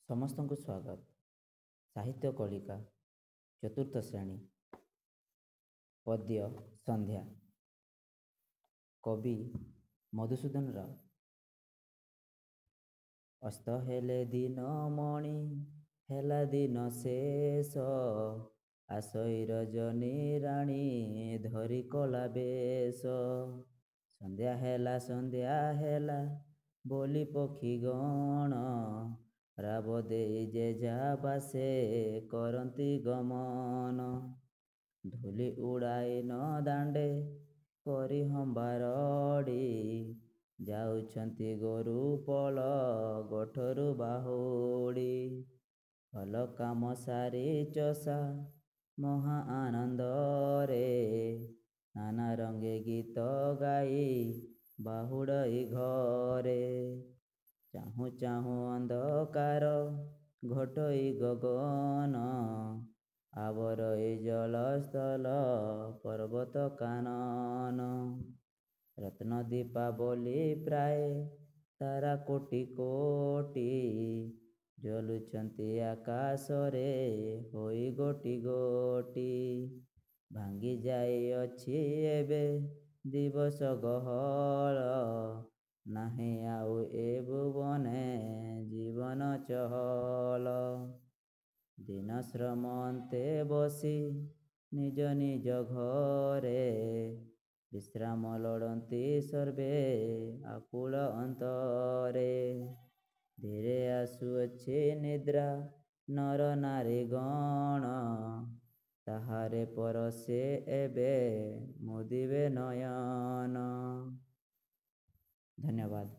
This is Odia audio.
ସମସ୍ତଙ୍କୁ ସ୍ୱାଗତ। ସାହିତ୍ୟ କଳିକା, ଚତୁର୍ଥ ଶ୍ରେଣୀ, ପଦ୍ୟ ସନ୍ଧ୍ୟା, କବି ମଧୁସୂଦନ ରାଉତ। ଅସ୍ତ ହେଲେ ଦିନ ମଣି, ହେଲା ଦିନ ଶେଷ, ଆସଇ ରଜନୀ ରାଣୀ ଧରି କଳା ବେଶ। ସନ୍ଧ୍ୟା ହେଲା, ସନ୍ଧ୍ୟା ହେଲା ବୋଲି ପକ୍ଷୀ ଗଣ ରାବ ଦେଇ ଯେଝା ବାସେ କରନ୍ତି ଗମନ। ଧୂଳି ଉଡ଼ାଇ ନ ଦାଣ୍ଡେ କରି ହମ୍ବାରଡ଼ି, ଯାଉଛନ୍ତି ଗୋରୁ ପଳ ଗୋଠରୁ ବାହୁଡ଼ି। ହଳ କାମ ସାରି ଚଷା ମହା ଆନନ୍ଦରେ, ନାନା ରଙ୍ଗେ ଗୀତ ଗାଇ ବାହୁଡ଼ଇ ଘରେ। ଚାହୁଁ ଚାହୁଁ ଅନ୍ଧକାର ଘୋଟଇ ଗଗନ, ଆବରଇ ଜଳ ସ୍ଥଳ ପର୍ବତ କାନନ। ରତ୍ନ ଦୀପାବଳି ପ୍ରାୟ ତାରା କୋଟି କୋଟି, ଜଳୁଛନ୍ତି ଆକାଶରେ ହୋଇ ଗୋଟି ଗୋଟି। ଭାଙ୍ଗି ଯାଇଅଛି ଏବେ ଦିବସ ଗହଳ, ନାହିଁ ଆଉ ଏ ଭୁବନେ ଜୀବନ ଚହଳ। ଦିନ ଶ୍ରମ ଅନ୍ତେ ବସି ନିଜ ନିଜ ଘରେ, ବିଶ୍ରାମ ଲୋଡ଼ନ୍ତି ସର୍ବେ ଆକୁଳ ଅନ୍ତରେ। ଧୀରେ ଆସୁଅଛି ନିଦ୍ରା ନର ନାରୀ ଗଣ, ତାହାରେ ପରଶେ ଏବେ ମୁଦିବେ ନୟନ। ଧନ୍ୟବାଦ।